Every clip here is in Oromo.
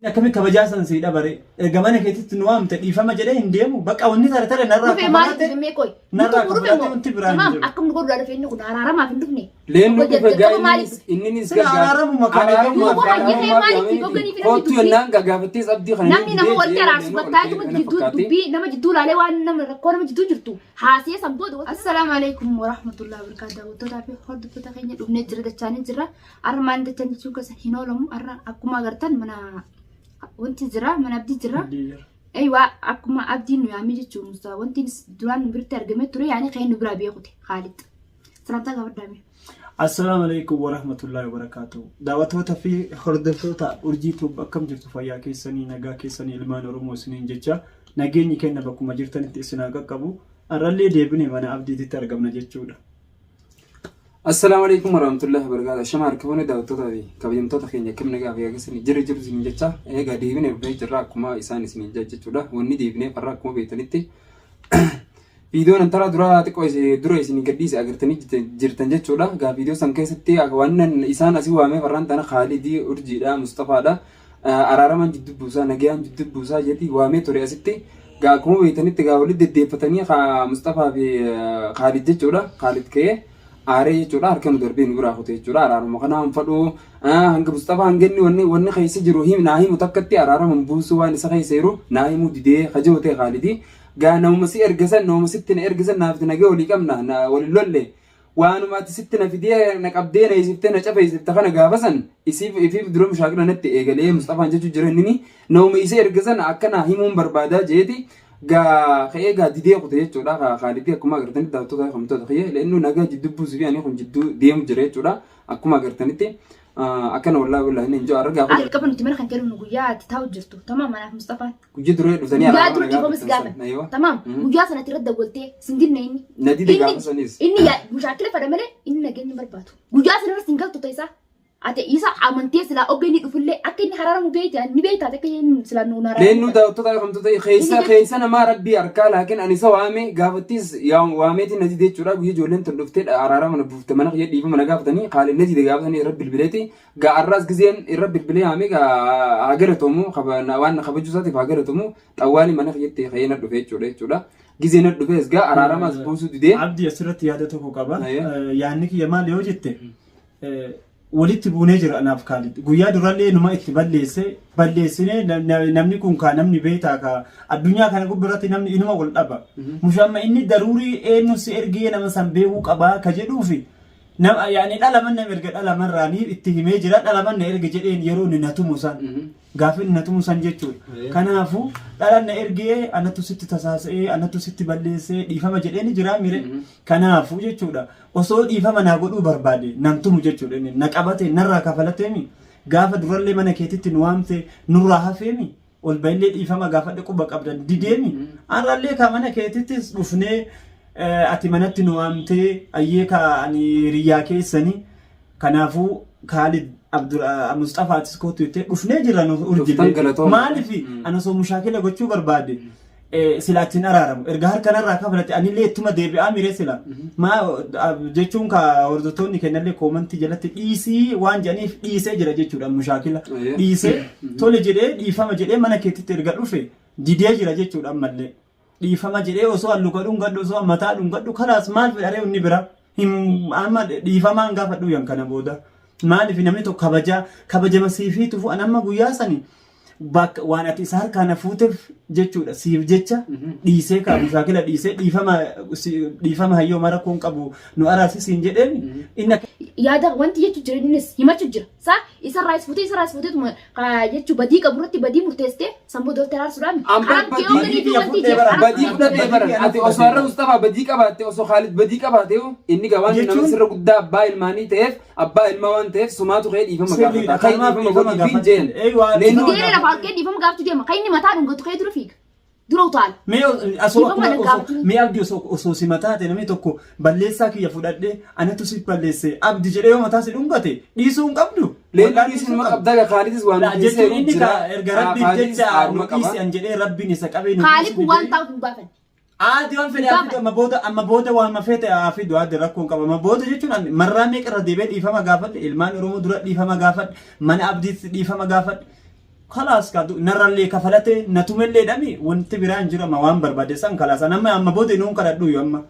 Akkami kabajaa san sii dhabare erga mana keetitti nu waamte dhiifama jedhee hin deemu bakka wanni tare tare narraa Dhufee maaliif kafalate dhufe mee qoy? narraa Nutu dhufe kafalate moo? wanti biraa hin Tamaam jiru. akkam nu godhuudhaa dhufe inni kun araaramaaf hin dhufne. Leennu Tokko dhufe gaa jalqaba maaliif inninis inninis Sila araarama maqaa araaramumaaf Nama baay'ee araaramumaaf maaliif yaamee gogganii fi namni kootu dubbii- yennaan gaa gaafattees abdii kana Namni nama walitti araarsu gattaatuma jidduu dubbii nama jidduu laalee waan nama rakkoo nama jidduu jirtu haasee san booda. Assalaamu alaikum warahmatullahi wabarakatuh. Daawwattootaa fi hordoftoota keenya dhufnee jira dachaanii jira. Armaan dachaan jechuun keessa hin oolamu. Har'a akkuma agartan mana wanti jira mana abdii jira. Eeywa akkuma abdiin nu yaamee jechuun musta wanti duraan nu biratti argamee ture yaani kan nu biraa beekute Khaalid. Salaamtaa gaafadhaame. Assalaamu alaikum warahmatullahi wabarakatuh. Daawwattoota fi hordoftoota Urjii Tuub akkam jirtu fayyaa keessanii nagaa keessanii ilmaan Oromoo isiniin jecha nageenyi kenna bakkuma jirtanitti isin haa qaqqabu. Har'allee deebine mana abdiititti argamna jechuudha. Assalaamu alaikum warahmatullahi wabarakatuh. Ashama harkifoonni daawwattootaa fi kabajamtoota keenya akkam nagaa fi keessanii jirri jiru isin jecha egaa deebinee dhufnee jirra akkuma isaan isin jechuudha. Wanni deebinee farra akkuma beektanitti viidiyoon antara dura xiqqoo isin dura isin gadhiise agartanii jirtan jechuudha. Gaa viidiyoo san keessatti waan isaan asii waamee farraan tana Khaalidii, Urjiidha, Mustafaadha. Araaramaan jidduu buusaa, nagayaan jidduu buusaa jedhi waamee ture asitti. Gaa akkuma beektanitti gaa walitti deddeeffatanii Mustafaa fi Khaalid jechuudha. Khaalid ka'ee aaree jechuudha harka nu darbee nu biraa kute jechuudha. Araaruma kana hin fadhu hanga Mustafaa hanga inni wanni wanni keessa jiru him naa himu takkatti araarama hin buusu waan isa keessa jiru naa himuu didee kajoo ta'e Khaalidi. Gaa namuma si erga san namuma sitti na erga san naaf nagee walii qabna na walin lolle waanuma ati sitti na fidee na qabdee na isiftee na cafeessifte kana gaafa san isiif ifiif dura mushaakila natti eegalee Mustafaan jechuu jira innini namuma isa erga san akka naa himuun barbaadaa jeeti gaa ka'ee gaa didee kute jechuudha kaa Khaalidii akkuma agartanitti daawwattoota kamtoota kiyya leennuu nagaa jidduu buusuu fi ani kun jidduu deemu jira jechuudha akkuma agartanitti akkana wallaahi wallaahi inni hin jiru har'a gaafa Jalqaba nuti mana kan kennu guyyaa ati taa'u jirtu. Tamaam manaaf Mustafaan. Guyya duree dhuftanii Guyyaa araarama dura na dhiifama si gaafattan san. gaafate. Aywa. Tamaam. Guyyaa sanatti irra dawwaltee sin dinne inni. Na dide Inni- gaafa sanis. Inni yaa mushaakila fedha malee inni nageenya hin barbaadu. Guyyaa sana irra sin galtu ta'e isaa. Ati isa amantee silaa ogga inni dhufullee akka inni haraaramu beekta ni beekta akka inni silaa nuun haraaramu. Leennuu daawwattoota kamtoota keessa Inni keessa namaa rabbii harkaa laakiin ani isa waame gaafattis yaa waameetiin na dide jechuudha guyya ijoolleen tun dhuftee araarama na buufte mana kiyya dhiifama na gaafatanii kaaliin na dide gaafatanii irra bilbileeti Gaa arraas gizeen irra bilbilee yaamee gaa haa galatomu waan na kabajuu isaatiif haa galatomu xawwaali mana kiyyatti ka'ee na dhufe jechuudha jechuudha. Gizee na dhufees gaa araaramaas buusuu didee. Abdii asirratti yaada tokko qaba. Ayyee. Yaadni kiyya maal yoo jette walitti buunee jira anaaf Kaalid. Guyyaa durallee numa itti balleesse balleessinee namni kun kaa namni beektaa kaa addunyaa kana gubbaratti namni inuma wal dhaba. Mushamma inni daruurii eenyu si ergee nama san beekuu qabaa ka jedhuufi Nama yaani dhala manna erga dhala marraanii itti himee jira dhala manna erga jedheen yeroo inni na tumu san gaafa inni na tumu san jechuudha. Kanaafuu dhala na ergee anatu sitti tasaasa'ee anatu sitti balleessee dhiifama jedhee ni jira mire. Kanaafuu jechuudha osoo dhiifama naa godhuu barbaade nan tumu jechuudha inni na qabate narraa kafalateemi gaafa durallee mana keetitti nu waamte nurraa hafeemi ol bahillee dhiifama gaafadhe quba qabdan dideemi har'allee ka mana keetittis dhufnee ati manatti nu waamtee ayyee ka ani hiriyyaa keessanii kanaafuu Kaalid Abdul Musxafaatis kootu jettee dhufnee jirra nu Dhuftan urjillee galatooma. maaliif ani osoo mushaakila gochuu barbaade sila achi hin araaramu erga harka narraa kafalate anillee ittuma deebi'aa mire sila maa jechuun ka hordoftoonni kennallee koomantii jalatti dhiisii waan jedhaniif dhiisee jira jechuudha mushaakila dhiisee tole jedhee dhiifama jedhee mana keetitti erga dhufe didee jira jechuudha ammallee dhiifama jedhee osoo alluka dhungadhu osoo mataa dhungadhu kalaas maal fedharee inni bira hin amma dhiifamaan gaafadhu yan kana booda maaliif namni tokko kabajaa kabajama siifii tufu an amma guyyaa sani bakka waan ati isa harkaa na fuuteef jechuudha siif jecha dhiisee kaa mushaakila dhiisee dhiifama dhiifama hayyoo mara koon qabu nu araarsi siin jedheen inni akka Yaada wanti jechu jira innis himachu jira. Sa isarraas fuutee isarraas fuuteetuma jechuu badii qabu irratti badii murteessitee san booda walitti araarsuudhaan An karaan badii kee yoo gadi fi biyya wanti fudhee jira. bara. Karaan Badii fudhatee baran ati osoo har'a Mustafaa badii qabaatte osoo Khaalid badii qabaate hoo inni gabaan nama Jechuun- sirra guddaa abbaa ilmaanii ta'eef abbaa ilmaa waan ta'eef sumaatu ka'ee dhiifama Sirriidha. gaafata. Ka'ee Kanaaf dhiifama dhiifama godhii fi gaafadhu. jeen. Ee, waa- Leennu Deemee lafa halkee dhiifama gaafachuu deema. Kan inni mataa dhungatu kee dura fiiga. Dura utaala. Mee asoo Dhiifama akkuma na osoo gaafatini. mee abdi osoo osoo si mataa ta'e namni tokko balleessaa kiyya fudhadhe anatu si balleesse abdi jedhee yoo mataa si dhungate dhiisuu hin qabdu. Leennu Wallaan dhiisuu dhiisuu numa hin qabdu. qabda Khaalidis waan Laa keessa jechuun jiru inni jira. ka erga rabbiif Khaalidis jecha nu aaruma qaba. dhiisi an jedhee rabbiin isa qabee nu Kaali dhiisu kun waan didee. taa'uuf hin baafanne. Aadi waan fedhe haa fidu amma booda amma booda waan feete haa fidu aadi rakkoon qaba amma booda jechuun ani marraa meeqa irra deebi'ee dhiifama gaafadhe ilmaan Oromoo dura dhiifama gaafadhe mana abdiitti dhiifama gaafadhe. Kalaas ka narrallee kafalate na tumellee dhami wanti biraa hin jiru amma waan barbaade san kalaas amma amma booda inuun kadhadhu yoo amma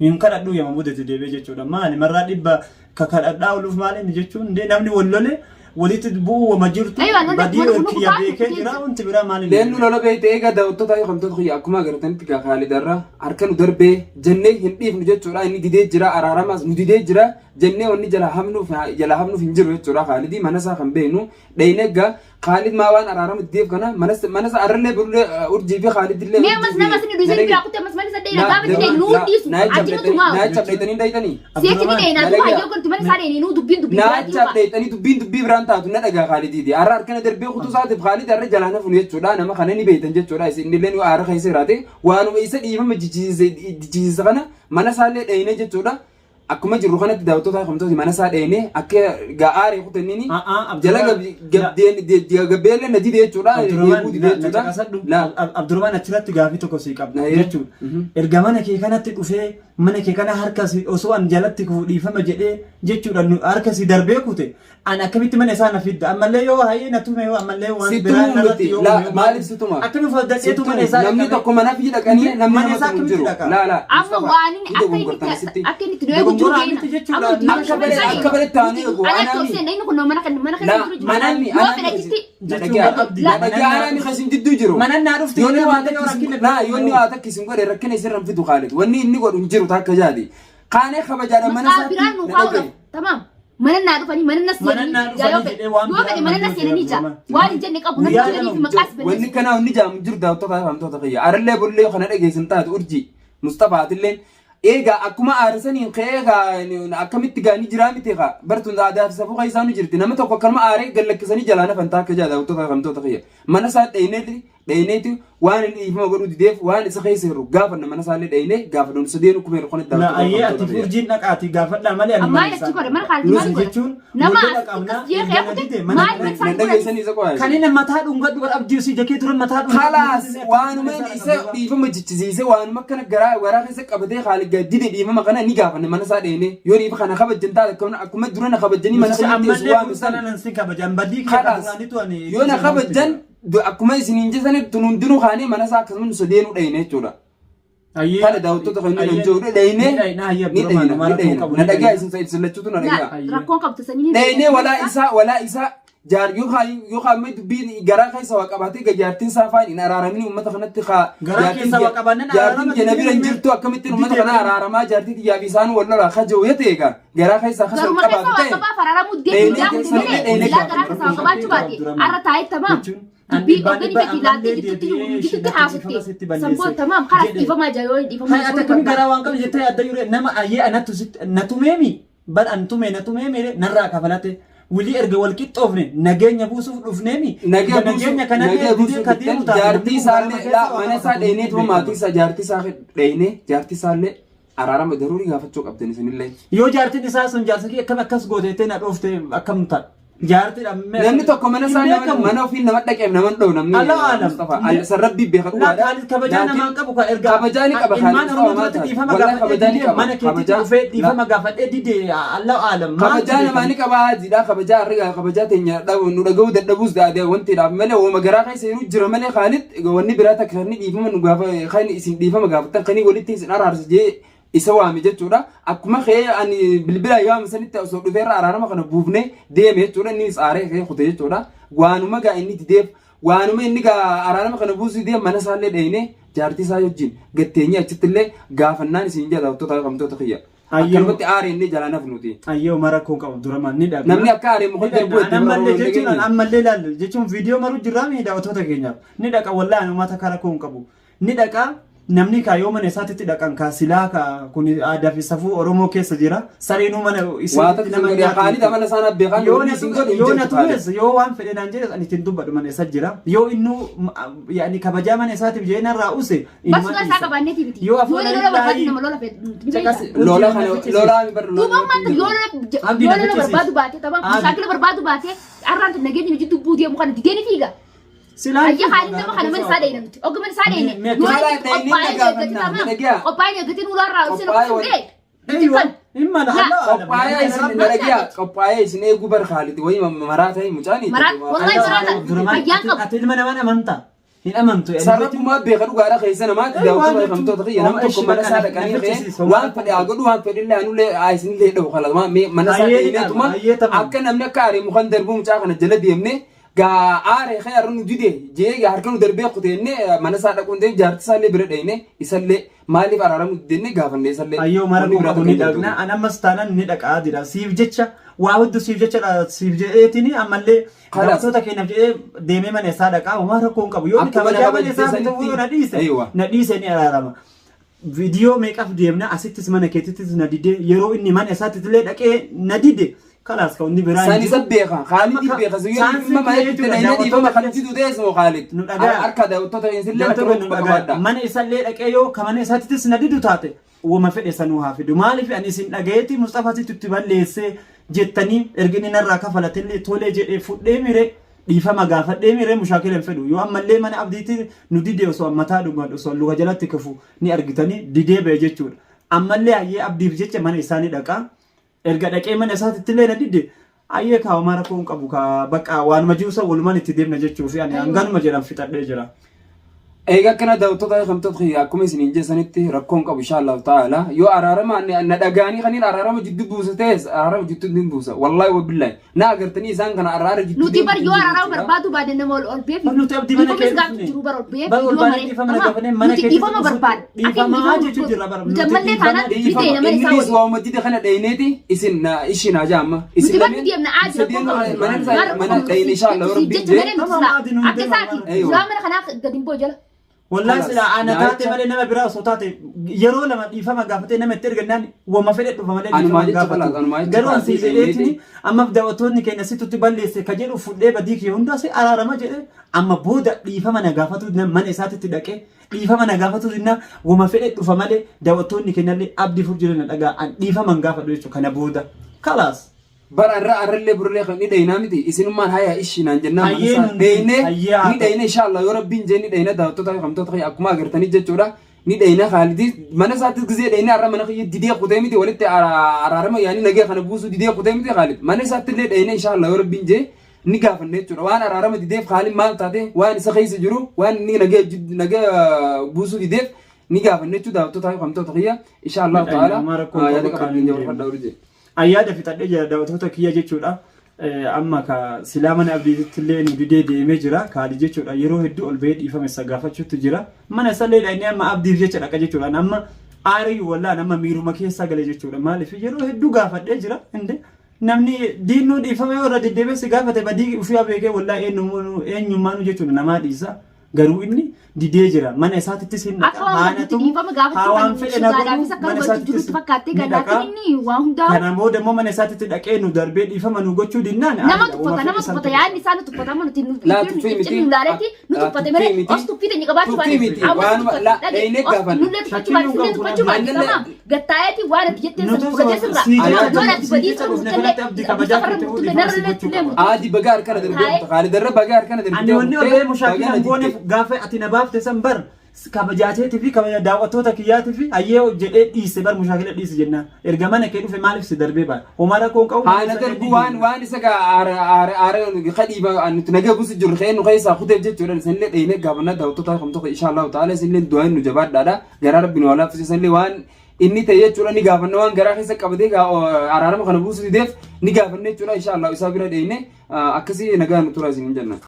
hin kadhadhu yoo amma booda itti deebi'ee jechuudha maali marraa dhibba ka kadhadhaa ooluuf maali inni jechuun indee namni wal lole walitti bu'uu wama jirtu Aywa, lola badii mana kun kiyya kutaa beekee keessa. jira wanti biraa maali Leennu lola beekte egaa daawwattoota fi hordoftoota kiyya akkuma agartanitti gaa Khaalidarra harka nu darbee jennee hin dhiifnu jechuudha. Inni didee jira araaramaas nu didee jira jennee wanni jala hafnuuf jala hafnuuf hin jiru jechuudha. Khaalidii mana isaa kan beeknu dheyne egaa Khaalid maa waan araarama dideef kana mana isaa arrallee birullee urjii fi Khaalidillee. Mee ammas nama isin duysee biraa kutte ammas mana isa dheeyna gaafa didee nuu dhiisu achi nutu maa Naacha dheeytanii dheeytanii. Si'achi ni dheeyna duuba hayyoo galtu mana isaa dheeyne nuu dubbiin dubbii biraa Naacha dheeytanii dubbiin dubbii biraan taatu na dhagaa Khaalidiiti. Har'a harkana darbee kutuu isaatiif Khaalid har'a jalaa nafuun jechuudha. Nama kana ni beektan jechuudha. Isin illee nu aara keessa jiraate waanuma isa dhiifama jijjiise kana mana isaallee dheeyne jechuudha. Akkuma jirru kanatti daawwattoota kamtooti mana isaa dheeyne akka ga'aaree kutannini jala gabbeellee na dide jechuudha. Deebuu dide jechuudha. Abdurrahman achirratti gaafii tokko sii qabna jechuudha. Erga mana kee kanatti dhufee mana kee kana harka si osoo an jalatti kufu dhiifama jedhee jechuudha harka si darbee kute an akkamitti mana isaa na fidda ammallee yoo hayyee na tume yoo ammallee waan Si biraa tumuu narratti miti. yoo Laa, uume maaliif si tuma? Akkami foddateetu mana isaa Namni dhaqame? tokko mana fi dhaqanii namni Mana nama isaa tumu akkamitti jiru. dhaqa? Laa laa. Amma waan inni akka inni itti akka inni itti nu eegu jiru Dogongoraa keenya. miti jechuudha. Amma nuti Akka bare- akka bare taa'anii eegu. Ana Anaami. tolsee inni kun mana kan mana keessa Laa, jiru jiru. manami, Yoo anami fedhe achitti Dhaggaa Laa. anami kan isin jidduu jiru. Mana naa dhufte Yoonni waa yoo takka rakkina isin laa yoonni waa takka isin godhe rakkina isin fidu Khaalid. Wanni inni godhu hin jiru takka jaati. Kaanee kabajaadha mana maqaa biraan nu na kaa'uudhaaf dhagaye. tamaam. Mana naa dhufanii mana na Mana naa seenanii dhufanii yoo fedhe jedhee waan yoo fedhe biraa mana na madduu seenanii jira jaa waan hin jenne qabu namni Guyyaa jiranii fi lama maqaas Wanni balleessu. kanaa wanni jaamu jiru daawwattoota fi hamtoota kiyya. Arallee bullee kana dhageessan taate urjii Mustafaatilleen eegaa akkuma aarsaniin ka'ee gaa akkamitti gaa ni jiraa miti gaa bartuun aadaa fi safuu keessaa ni jirti nama tokko akkanuma aaree gallakkisanii jalaa nafan taakka jaa daawwattoota fi hamtoota kiyya. Mana isaa dheyneeti dheyneeti waan inni dhiifama godhuu dideef waan isa keessa jiru gaafanna mana isaallee dheeyne gaafa nu sadeenu kumeeru kana La ayyee ati urjiin dhaqaati gaafadhaa malee ani Ammaa mana achi godhe mana kaalti Nuti maal godhe? jechuun Nama wal lola as qabna, akkas jeeqee erga na kute dide mana maal kana- mana nan dhageessan isa qo'aa Kan inni mataa dhungadhu bara abdii osii jakee ture mataa dhungadhu. Kalaas waanuma inni isa dhiifama jechisiise waanuma akkana garaa garaa keessa qabatee haali dide dhiifama kana ni gaafanne mana isaa dheene yoo dhiifa kana kabajjan taate akkuma akkuma dura na kabajjanii mana Nuti kana ammallee teessu waame sana san nan sin kabajan badii kee kalaas duraanitu ani. yoo na kabajjan akkuma isiniin jettanitti tun hundinuu kaanee mana isaa akkasuma nu sadeenuu dhayne jechuudha. Ayyee. Kana daawwattoota kan inni jiru dhayne Ni ni dhayna ni dhayna na dhagaa isin isin lachuutu na dhagaa. Rakkoon qabdu sanyii. Dhaynee walaa isaa walaa isaa jaar yookaan yookaan amma dubbiin garaa keessa waa qabaatee ga jaartiin isaa faan hin araaramin uummata kanatti kaa Garaa keessa waa qabaannaan jaartiin araarama jena bira hin didee jirtu akkamittiin uummata didee kana araaramaa jaartii xiyyaa fi isaan wal lolaa kaja'u yoo ta'e egaa garaa keessa akkasuma Garuma keessa qabaatu waa ta'e. qabaa fararamuu Dhayinee deebiin keessa malee dhayinee silaa garaa keessa waa qabaachuu baate har'a taa'ee tamaam. Dubbii oganii fedhi laaltee gidduutti gidduutti haasofte sanboon tamaam karaa dhiifamaa jaa yoo dhiifamaa Hai ati akkami garaa waan qabdu jettee adda yuree nama ayyee anattu sitti na tumeemi bar an tume na tumeemi narraa kafalate wilii erga wal qixxoofne nageenya buusuuf dhufneemi Nagaa nageenya kana nagaa didee ka deemu taate jaartii isaallee laa mana isaa dheenee tuma maatii isaa jaartii isaa dheenee jaartii isaallee araarama daruurii gaafachuu qabdan isinillee. Yoo jaartiin isaa sun jaarsa kee akkam akkas goote jettee na dhoofte akkam ta'a? Jaartiin amma Namni tokko mana isaa nama mana ofii nama dhaqeef nama hin dha'u namni. Allahu a'lam. Mustafa san rabbii beeka Laa dhugaadha. Kaalid kabajaa Laakiin namaa qabu ka erga kabajaa ni qaba ilmaan Kaalid Oromoo Mustafa duratti maal dhiifama taate? Wallahi gaafadhee kabajaa ni didee qaba. mana keetti Kabajaa- dhufee dhiifama gaafadhee didee Allahu a'lam. Maaltu kabajaa namaa ni beekama? qaba hajiidha kabajaa harrigaa kabajaa teenya dhabu nu dhaga'uu dadhabuus daadee wantiidhaaf malee wooma garaa keessa yeroo jira malee Kaalid wanni biraa takka kan inni dhiifama nu gaafa kan isin dhiifama gaafattan kan inni walitti isin araarsa jee isa waame jechuudha. Akkuma kee ani bilbila yaame sanitti osoo dhufeerra araarama kana buufnee deeme jechuudha. Innis aaree kee kute jechuudha. Waanuma gaa inni dideef waanuma inni gaa araarama kana buusuu dideef mana isaallee dheenee jaartii isaa wajjin gatteenyee achitti illee gaafannaan isin jedha daawwattoota kamtoota kiyya. Akkanumatti aaree inni jalaa nafnuti. Ayyoo mara koo qabu dura ni dhaqa. Namni akka aaree muka darbuu itti Ammallee jechuun ammallee ilaalle jechuun viidiyoo maruu jirraa mi daawwattoota keenyaaf ni dhaqa wallaahi ani uummata kara koo hin qabu ni dhaqa namni kaa yoo mana isaatitti dhaqan kaa silaa kaa kun aadaa fi safuu Oromoo keessa jira sareenuu mana Waa takka isin godhe Khaalid amala isaan abbeekaan yoo wanni na isin godhe hin yoo na jirtu Khaalid. tumes yoo waan fedhe naan jedhes ani ittiin dubbadhu mana isa jira yoo innuu yaani kabajaa mana isaatiif jedhee narraa use Bas sodaa isaa qabaanneeti miti. Yoo Yoo afuura lola barbaadu nama lola fedhu. Lola kana lola mi bar Duuba ammaan yoo lola Abdii yoo na lola fichisiisi. barbaadu baate tapha Abdii. shaakila barbaadu baate arraan tun nageenyi nuti dubbuu deemu kana didee ni fiiga. Silaa Ayya haalli nama kana mana isaa dheeyna nuti. Ogga mana isaa dheeyne. Mee- Yoo Karaa inni dheeyne qophaa'ee gaafanna, eeggate mana gaa. qophaa'ee eeggate nulaarraa isin Qophaa'ee fuudhee. Eeywa. Kan Hin mala Allah alam. Qophaa'ee isin dhagayaa qophaa'ee isin eeguu bar Khaalid wayii maraa ta'e mucaan. Wallahi maraata. Fayyaan qabu. Ati ilma namaan amantaa? Hin amantu. Sarrabbumaa beeka dhugaadha keessa namaatti daawwattoota kamtoota kiyya nama tokko mana isaa dhaqanii ka'ee waan fedhe haa godhu waan fedhe illee anullee isinillee dhahu kalama mana isaa dhaqneetuma akka namni akka aaree mukan darbuu mucaa kana jala deemne gaa aaree kee har'a nu dide jee gaa harka nu darbee kuteenne mana isaa dhaquun deem jaarti isaallee bira dhaqne isallee maaliif araaramu didenne gaafanne isallee. Ayyoo mara koo qabu ni dhaqna an ammas taanaan ni dhaqaa jira siif jecha waa hedduu siif jecha siif jedheetini ammallee Daawwattoota keenyaaf jedhee deemee mana isaa dhaqaa homaa rakkoo hin qabu. Yoo inni Akkuma kabajaa nama mana isaa kabajjee bituu na dhiise Aywa. na dhiise ni araarama. Viidiyoo meeqaf deemna asittis mana keetittis na dide yeroo inni mana isaatti illee dhaqee na dide kalaas ka inni biraa hin Sani jiru. isa beeka. Khaalid Amma beeka. Yoo saansii dhimma mana kiyya itti jechuudha, dhayinee dhiifama daawwattoota kan itti duutee isuma Khaalid. Nu dhagaa. Harka daawwattoota isinillee Daawwattoota akka nu bakka dhagaa. baadhaa. Mana isallee dhaqee yoo ka mana isaatittis na didu taate woma fedhe sanuu haa fidu. Maaliif ani isin dhagayeeti Musxafaatitu itti balleessee jettanii erga inni narraa kafalatellee tolee jedhee fudhee mire dhiifama gaafadhee mire mushaakila hin fedhu. Yoo ammallee mana abdiitti nu dide osoo mataa dhuman osoo luka jalatti kufu ni argitanii didee ba'e jechuudha. Ammallee hayyee abdiif jecha mana isaa ni dhaqa. Erga dhaqee mana isaatitti illee na dide hayyee kaa homaa rakkoo hin qabu kaa bakka waanuma jiru san walumaan itti deemna jechuufi ani hanganuma jedhan fixadhee jira. Egaa akkana daawwattoota kamtoota kiyya akkuma isiniin jeessanitti rakkoon qabu insha Allahu ta'ala yoo araarama na dhagaanii kaniin araarama jidduu buusa ta'es araarama jidduu ni buusa wallahi wa billahi na agartanii isaan kana araara jidduu Nuti bar yoo araarama barbaadu baanne nama ol ol beef. Bar nuti abdii mana Dhiifamas kee gaafa dhufne. jiru bar ol beef. Bar ol Yoo baanee malee. dhiifama na Amma gaafannee mana nuti kee dhiifama barbaadna. Akka inni Dhiifamaa dhiifama jechuun jira bar. Nuti ammallee taanaan ni ta'e nama isaa Innis waliin. waa'uma dide kana dhayneeti isin na ishi naa jaama. Nuti bar ni deemna aa jira Sadeen mana isaa mana dhayne insha Allah Siif rabbiin jecha jee. malee nuti Tamam, silaa adi nuun akka deema, isaati Aywa. suuraa mana kanaa gadi hin bu'u jala. Wallahi Kalaas, sila ana taate naacha- malee nama biraa osoo taate yeroo lama dhiifama gaafatee nama itti ergannaan wama fedhe dhufa malee Anumaa dhiifama jecha gaafatu. kalaas, anumaa jecha Garuu kalaas, an sii jedheetini ammaaf daawwattoonni keenya situtti balleesse ka jedhu fudhee badii kiyya hundaa si araarama jedhe amma booda dhiifama na gaafatu mana isaatitti dhaqee dhiifama na gaafatu dinna wama fedhe dhufa malee daawwattoonni keenyallee abdii furjire na dhagaa an dhiifama hin gaafadhu jechuudha kana booda. Kalaas. Bara arra arrallee burree kan ni dhayinaa miti isinummaan haya ishii naan jennaan mana Hayyee isaa nun dhaynee hayyee haa ni dhayine insha Allah yoo rabbiin jee ni dhayina daawwattoota fi kamtoota kiyya akkuma agartanii jechuudha ni dhayina Khaalidi mana isaattis gizee dhayine arra mana kiyya didee kutee miti walitti araarama yaani nagee kana buusuu didee kutee miti Khaalid mana isaatti illee dhayine insha Allah yoo rabbiin jee ni gaafanne jechuudha waan araarama dideef Khaalid maal taate waan isa keessa jiru waan inni nagee nagee buusuu dideef ni gaafanne jechuudha daawwattoota fi kamtoota kiyya insha Allah Ni dhayina, ta'ala homaa rakkoo hin yaada qabu, qabadheen qaaniin jabarfadha urjee. An yaada fixadhee jira daawwattoota kiyya jechuudha. Amma ka silaa mana abdiitti illee nu didee deemee jira. Kaali jechuudha yeroo hedduu ol bahee dhiifama isa gaafachuutti jira. Mana isallee dhaqnee amma abdiif jecha dhaqa jechuudha. An amma aariyu wallaan amma miiruma keessa gale jechuudha. Maaliif yeroo hedduu gaafadhee jira. Inde namni diinnuu dhiifama yoo irra deddeebi'ee si gaafate badii ofii beekee wallaa eenyummaanuu jechuudha namaa dhiisa. Garuu inni didee jira. Mana isaatittis hin dhaqa. Akka waan Haana qabdutti tumu, dhiifama gaafachuu haa waan kan fedhe na sodaadhaafis godhu, akka mana walitti isaatittis jirutti fakkaatee ni kan dhaqa. laakiin inni waa hundaa Kana booda immoo mana isaatitti dhaqee nu darbee dhiifama nu gochuu dinnaan nama aayya, tuffata uma nama fedhe san tuffata yaadni isaa nu tuffata amma nuti nu Laa tuffii miti. nu laaletti nu Laa tuffate tuffii malee miti. os tuffii teenya qabaachuu Tuffii miti. baate amma Waanuma- laa, dhaynee gaafanna. nullee tuffachuu baate Shakkiin nullee nu tuffachuu baate Annallee- tamam gattaayeeti waan ati jettee Nuti san fudhatee sirra sii jecha yoon ati sii badii jecha sun dhufne murtellee kanatti abdii kabajaa safarra keetti murtellee dhiifama si narra gochuu illee qaba. Aadi bagaa harkana darbee Haye. kutta. Khaalid irra bagaa harkana darbee Ani wanni ol bahee mushaakila bagaa hin gooneef didde. gaafa ati na baafte san bar kabajaateetii fi kabaja daawwattoota kiyyaatii fi hayyee jedhee dhiise bar mushaakila dhiise jennaan. Erga mana kee dhufe maaliif si darbee ba'a? Homaa rakkoo hin qabu. Haana darbu waan waan isa gaa aara aara aara kadhiiba nuti nagaa buusu jirru ka'ee nu keessaa kuteef jechuudha. Isinillee dhaynee gaafannaa daawwattoota kamtoota insha Allahu ta'ala isinillee du'aan nu jabaadhaadha. Garaa rabbi nu haa laaffise isinillee waan inni ta'e jechuudha ni gaafanna waan garaa keessa qabatee araarama kana buusu dideef ni gaafanna jechuudha insha Allah isaa bira dhayne akkasii nagaa nu tura isin jenna.